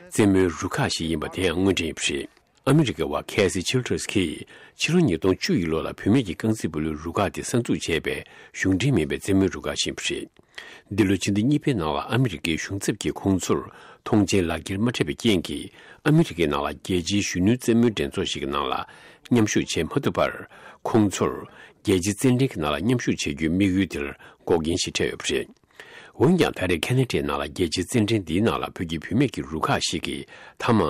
རྩེད་མོའི་རུ་ཁག་ཞིག་ཡིན་པ་དེ་ཡང་དངོས་འབྲེལ་ཡིན་པ་རེད། ཨ་མི་རི་ཀའི་བ་ཁེ་སི་ཆིལ་ཌར་སི་གིས་ཕྱི་ལོ་ཉིས་སྟོང་བཅུ་ཡི་ལོ་ལ་བུད་མེད་ཀྱི་རྐང་རྩེད་སྤོ་ལོའི་རུ་ཁག་དེ་གསར་འཛུགས་བྱས་པའི་གཞུང་འབྲེལ་མིན་པའི་རྩེད་མོའི་རུ་ཁག་ཞིག་ཡིན་པ་རེད། འདི་ལོའི་ཕྱི་ཟླ་གཉིས་པའི་ནང་ལ་ཨ་མི་རི་ཀའི་གཞུང་ཚབ་ཀྱིས་ཁོང་ཚོར་ཐོངས་མཆན་ལག་འཁྱེར་མ་སྤྲད་པའི་རྐྱེན་གྱིས། ཨ་མི་རི་ཀའི་ནང་ལ་རྒྱལ་སྤྱིའི་གཞོན་ནུའི་རྩེད་མོའི་འགྲན་ཚོགས་ཤིག་གི་ནང་ལ་མཉམ་ཞུགས་བྱེད་མ་ཐུབ་པར། ཁོང་ཚོར་རྒྱལ་སྤྱིའི་རྩེད་འགྲན་གྱི་ནང་ལ་མཉམ་ཞུགས་བྱ་རྒྱུའི་དམིགས་ཡུལ་དེར་འགོག་རྐྱེན་ཞིག་འཕྲད་ཡོད་པ་རེད། འོན་ཀྱང་། ད་རེས་ཁ་ན་ཌའི་ནང་ལ་རྒྱལ་སྤྱིའི་རྩེད་འགྲན་འདིའི་ནང་ལ་བོད་ཀྱི་བུད་མེད་ཀྱི་རུ་ཁག་ཞིག་གིས་མཐའ་མ་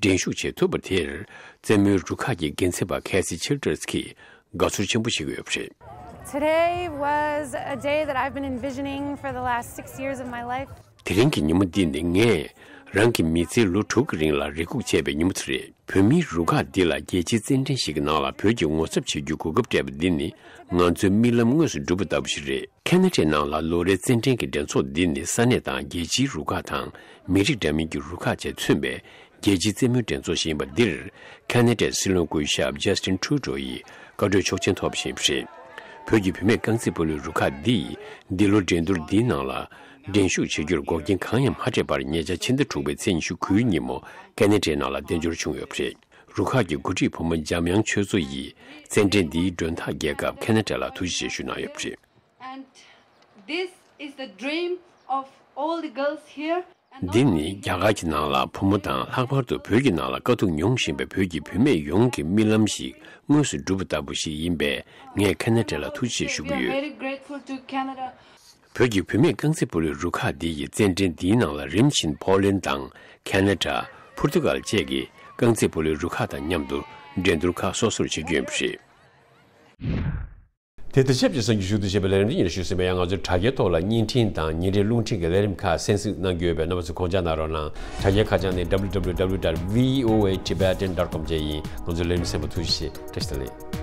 འགྲན་ཞུགས་བྱེད་ཐུབ་པ་དེར། རྩེད་མོའི་རུ་ཁག་གི་འགན་འཛིན་པ་ཁེ་སི་ཆིལ་ཌར་སི་གིས་དགའ་ཚོར་ཆེན་པོ་བྱེད་ཀྱི་ཡོད་པ་རེད། Today was a day that I've been envisioning for the last six years of my life. དེ་རིང་གི་ཉིན་མོ་འདི་ནི་ངས་རང་གི་མི་ཚེའི་ལོ་དྲུག་གི་རིང་ལ་རེ་སྒུག་བྱས་པའི་ཉིན་མོ་དེ་རེད། བོད་མིའི་རུ་ཁག་འདི་ལ་རྒྱལ་སྤྱིའི་རྩེད་འགྲན་ཞིག་གི་ནང་ལ་བོད་ཀྱི་ངོ་ཚབ་བྱེད་རྒྱུའི་གོ་སྐབས་སྤྲད་པ་འདི་ནི་ང་ཚོའི་རྨི་ལམ་དངོས་སུ་འགྲུབ་པ་ལྟ་བུ་ཞིག་རེད། ཁ་ན་ཌའི་ནང་ལ་ལོ་རེའི་རྩེད་འགྲན་གྱི་འགྲན་ཚོགས་འདི་ནི་ས་གནས་དང་རྒྱལ་སྤྱིའི་རུ་ཁག་དང་མི་རིགས་འདྲ་མིན་གྱི་རུ་ཁག་བཅས་མཚོན་པའི་རྒྱལ་སྤྱིའི་རྩེད་མོའི་འགྲན་ཚོགས་ཤིག་ཡིན་པ་འདིར་ཁ་ན་ཌའི་སྲིད་བློན་སྐུ་ཞབས་Justin Trudeau་ཡིས་བཀའ་འཁྲོལ་ཆོག་མཆན་ཐོབ་བཞིན་པ་རེད། བོད་ཀྱི་བུད་མེད་རྐང་རྩེད་སྤོ་ལོའི་རུ་ཁག་འདིས་འདི་ལོ་འགྲན་བསྡུར་འདིའི་ནང་ལ་འགྲན་ཞུགས་བྱེད་རྒྱུར་འགོག་རྐྱེན་གང་ཡང་མ་འཕྲད་པར་ཉེ་ཆར་ཕྱི་ཟླ་དྲུག་པའི་ཚེས་ཉི་ཤུ་དགུའི་ཉིན་མོ་ཁ་ན་ཌའི་ནང་ལ་དལ་འབྱོར་བྱུང་ཡོད་པ་རེད། རུ་ཁག་གི་འགོ་ཁྲིད་བུ་མོ་འཇམ་དབྱངས་ཆོས་མཚོ་ཡིས་རྩེད་འགྲན་འདིའི་མགྲོན་བདག་རྒྱལ་ཁབ་ཁ་ན་ཌ་ལ་ཐུགས་རྗེ་ཆེ་ཞུ་གནང་ཡོད་པ་རེད། And this is the dream of all the girls here. And འདི་ནི་རྒྱ་གར་གྱི་ནང་ལ་བུ་མོ་དང་ལྷག་པར་དུ་བོད་ཀྱི་ནང་ལ་དཀའ་སྡུག་མྱོང་བཞིན་པའི་བོད་ཀྱི་བུད་མེད་ཡོངས་ཀྱི་རྨི་ལམ་ཞིག་དངོས་སུ་འགྲུབ་པ་ལྟ་བུ་ཞིག་ཡིན་པས་ངས་ཁ་ན་ཌ་ལ་ཐུགས་རྗེ་ཆེ་ཞུ་we གི་are ཡོད། very grateful to Canada. བོད་ཀྱི་བུད་མེད་རྐང་རྩེད་སྤོ་ལོའི་རུ་ཁག་འདི་ཡི་རྩེད་འགྲན་འདིའི་ནང་ལ་རིམ་བཞིན་ཕོ་ལན་དང་ཁ་ན་ཌ། པུར་ཐུ་གལ་བཅས་ཀྱི་རྐང་རྩེད་སྤོ་ལོའི་རུ་ཁག་དང་མཉམ་དུ་འགྲན་བསྡུར་ཁག་སོ་སོར་བྱེད་རྒྱུ་ཡིན་པ་རེད། དེ་དང་ཆབས་ཅིག་གསར་འགྱུར་ཞུ་གཏུག་བྱས་པའི་ལས་རིམ་འདི་ཉིད་ལ་ཞུས་ཟིན་པ་ཡང་ང་ཚོའི་དྲ་རྒྱའི་ཐོག་ལ་བརྙན་འཕྲིན་དང་ཉིན་རེའི་རླུང་འཕྲིན་གྱི་ལས་རིམ་ཁག་གསན་གཟིགས་གནང་རྒྱུ་ཡོད་པས་རྣམ་པ་ཚོས་དགོངས་འཇགས་གནང་རོགས་གནང་། དྲ་རྒྱའི་ཁ་བྱང་ནི་www dot voatibetan dot com བཅས་ཡིན། ང་ཚོའི་ལས་རིམ་གསན་པར་ཐུགས་རྗེ་ཆེ། བཀྲ་ཤིས་བདེ་ལེགས།